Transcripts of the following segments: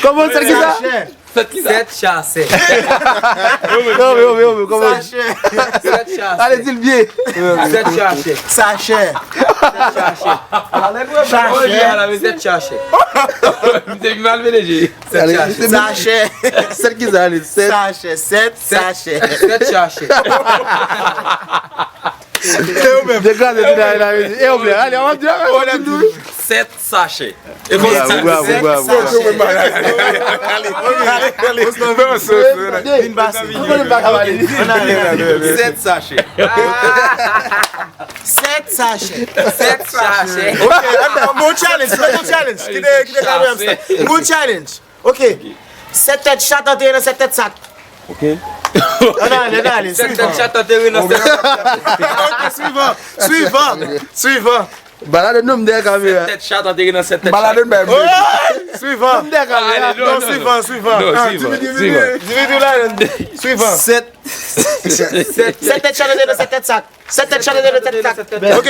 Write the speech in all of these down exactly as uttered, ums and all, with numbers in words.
Kòman sèt ki sa? Sèt ki sa? Sèt chachè. Yo, yo, yo, yo, kòman? Sachè. Sèt chachè. Ale, di l byen. Sèt chachè. Sachè. Sèt chachè. Sèt chachè. Depi mal melange. Sèt chachè. Sèt ki sa, ale? Sèt. Sachè, sèt sachè. Sèt chachè. E ou menm? Degaje ti dayè la, vini. E ou menm? Ale, an ap di, an ap di. Sèt sachè. E konsa. Bravo, bravo, bravo. Sèt sachè. Vin pase. Sèt sachè. Sèt sachè. Sèt sachè. Ok, bon challenge, bon challenge. Kite, kite kamera sa. Bon challenge. Ok. Sèt tèt chat antere nan sèt tèt sak. Ok. Ann ale, ann ale. Sèt tèt chat antere nan sèt tèt sak. Ok, swivan, swivan, swivan. Balade non m dèyè kamera. Sèt tèt chat antere nan sèt tèt sak. Balade bay mwen. Swivan. Non, swivan, swivan. Dimitri, Dimitri, Dimitri la, swivan. Sèt. Sèt tèt chat antere nan sèt tèt sak. Sèt tèt chat antere nan sèt tèt sak. Ok.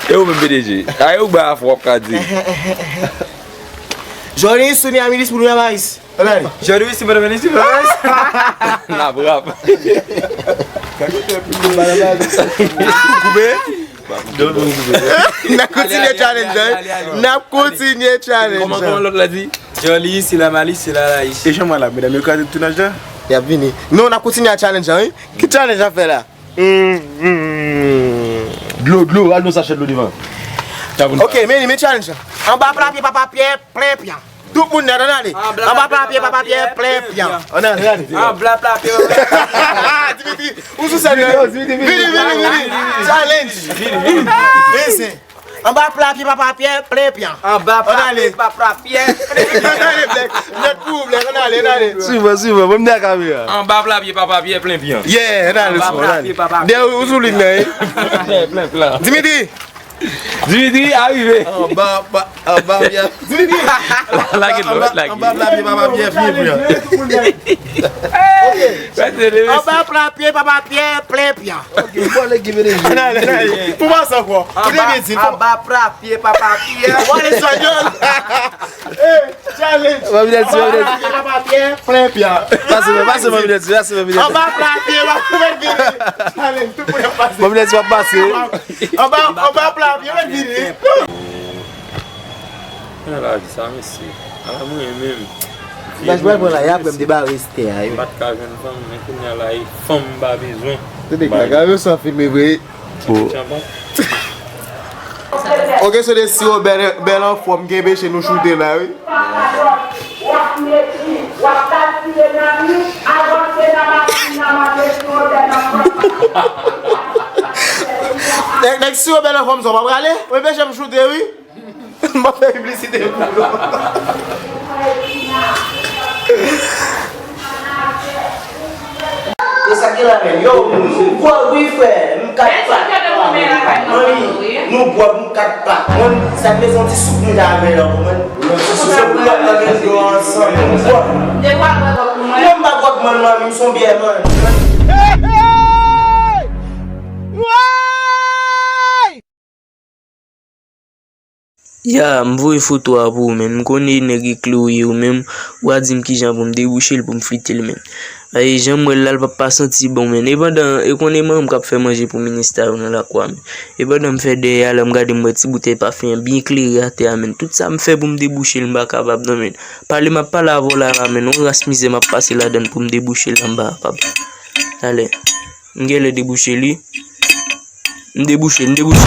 E ou menm, P D G? A, e ou bay afwa w ap ka di. Jodi, Souni a minis pou nou Maris. Ann ale. Jodi, Souni a minis pou nou Maris. N ap rap. Koupe. N ap kontinye challenge la, wi. N ap kontinye challenge la. Kòman, kòman lòt la di? Joli, c'est la malice, c'est la laïs. E jan mwen la, medam yo kraze tounaj la? Y ap vini. Non, n ap kontinye a challenge la, wi. Ki challenge n ap fè la? Hmm, hmm. Dlo, dlo, al nou sachè dlo devan. Ok, men, men challenge la. Anba pla pye, papa Pyè, plen pyan. Tout moun nèt, ann ale. Anba pla pye, papa Pyè, plen pyan. Ann ale, ann ale. Anba pla pye. Dimitri, ou sou sèn, wi. Vini, vini, vini. Challenge. Vini, vini. Anba pla pye, papa Pyè, plen pyan. Anba pla pye, papa Pyè. Ann ale, Black. Nèt pou ou, Black. Ann ale, ann ale. Swivan, swivan. Ban m dèyè kamera. Anba pla pye, papa Pyè, plen pyan. Yeah, ann ale, ann ale. Dèyè ou sou liy nan, wi. Plen, plen, plen. Dimitri. Dimitri, arive. Anba, anba, anba, Pyè. Dimitri. Lage l, lage. Anba pla pye, papa Pyè, plen pyan. Anba pla pye, papa Pyè, plen pyan. Pou pase ankò. Ou te byen di. Anba pla pye, papa Pyè. Ou al espanyòl. Challenge. Mami Dèlsi, Mami Dèlsi. Anba pla pye, papa Pyè, plen pyan. Pase, pase, Mami Dèlsi, pase, Mami Dèlsi. Anba pla pye, papa Pyè, plen pyan. Challenge, tout moun ap pase. Mami Dèlsi, w ap pase. Anba, anba pla pye, plen pyan. Nan lavi sa, mesye. Ala mwen menm. Laj pral pran la, y ap wè m debarase tè a, wi. M pa t ka jwenn fanm, men kounye a la, e fanm m pa bezwen. Tande, gaga yo san filme vre. Ok, so de si yo bèl, bèl anfòm, ki enpeche nou choute la, wi. Nèg, nèg si yo bèl anfòm, sa w pa prale? Ou enpeche m choute, wi. M ap fè piblisite pou nou. E sa ki la menm? Yo, nou gwòg wi frè, m kat pat. Manmi, nou gwòg, m kat pat. Mwen, sa k bezwen ti soup m ta avè l ankò, mwen. Ti soup pou gwòg nan men dlo ansanm, m gwòg. Non, m pa gwòg, man, manmi, m son byè, man. Ya, m voye foto a pou ou, menn. M konnen e nèg ekle ou ye ou menm, ou a di m kijan pou m debouche l pou m flite l, menn. Ay, jan m wè l la, l p ap pa santi bon, menn. E pandan, e konnen manman m k ap fè manje pou minista yo nan lakou a, menn. E pandan m fè dèyè a, lè m gade, m wè ti boutèy pafen an byen klere atè a, menn. Tout sa m fè pou m debouche l, m pa kapab, non, menn. Pale m ap pale avè w la, la, menn. Yon ras mizè m ap pase ladann pou m debouche l anba a, papa. Talè. M genlè debouche li. M debouche, m debouche.